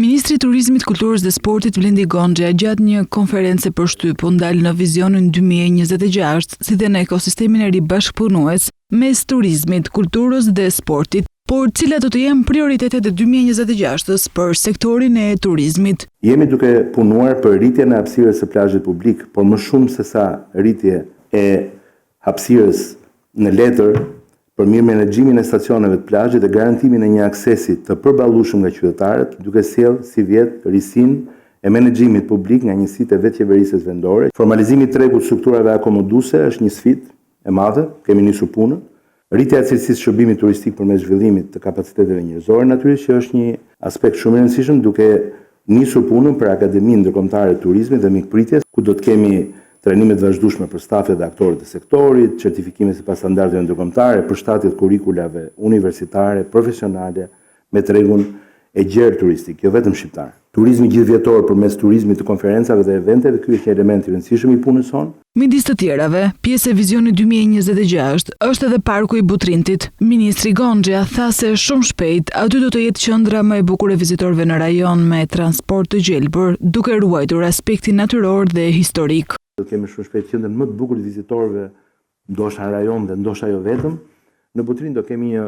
Ministri i Turizmit, Kulturës dhe Sportit Blendi Gonxhja gjatë një konference për shtyp u ndal në vizionin 2026, si dhe në ekosistemin e ri bashkëpunues mes turizmit, kulturës dhe sportit. Por cilat do të jenë prioritetet e 2026-s për sektorin e turizmit? Jemi duke punuar për rritjen e hapësirës së plazhit publik, por më shumë se sa rritje e hapësirës në letër, për mirëmenaxhimin e stacioneve të plazhit dhe garantimin e një aksesi të përballueshëm nga qytetarët, duke sjellë sivjet risinë e menaxhimit publik nga njësitë e vetëqeverisjes vendore. Formalizimi i tregut të strukturave akomoduese është një sfidë e madhe, kemi nisur punën. Rritja e cilësisë së shërbimit turistik përmes zhvillimit të kapaciteteve njerëzore natyrisht që është një aspekt shumë i rëndësishëm duke nisur punën për Akademinë Ndërkombëtare të Turizmit dhe Mikpritjes, ku do të kemi trajnime të vazhdueshme për stafet dhe aktorët e sektorit, certifikime sipas standardeve ndërkombëtare, përshtatje të kurrikulave universitare, profesionale me tregun e gjerë turistik, jo vetëm shqiptar. Turizmi gjithëvjetor përmes turizmit të konferencave dhe eventeve, ky është një element i rëndësishëm i punës sonë. Midis të tjerave, pjesë e vizionit 2026 është edhe Parku i Butrintit. Ministri Gonxhja tha se shumë shpejt aty do të jetë qendra më e bukur e vizitorëve në rajon me transport të gjelbër, duke ruajtur aspektin natyror dhe historik. Do të kemi shumë shpejt qendrën më të bukur të vizitorëve, ndoshta në rajon dhe ndoshta jo vetëm. Në Butrint do kemi një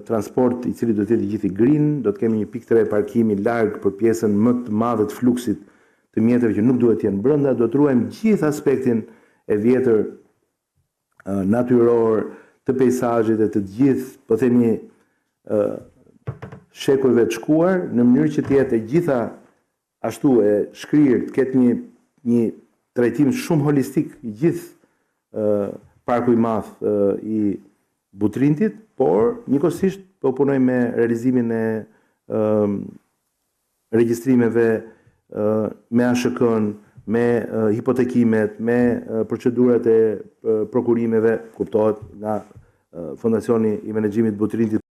transport i cili do të jetë i gjithi green, do të kemi një pikë të re parkimi larg për pjesën më të madhe të fluksit të mjeteve që nuk duhet të jenë brenda, do të ruajmë gjithë aspektin e vjetër natyror të peisazhit e të gjithë, po themi, shekujve të shkuar, në mënyrë që të jetë e gjitha ashtu e shkrirë, të ketë një një trajtim shumë holistik i gjithë parku i madh i Butrintit, por njëkohësisht po punojmë me realizimin e regjistrimeve me ASHK-në, me hipotekimet, me procedurat e prokurimeve, kuptohet nga Fondacioni i Menaxhimit të Butrintit.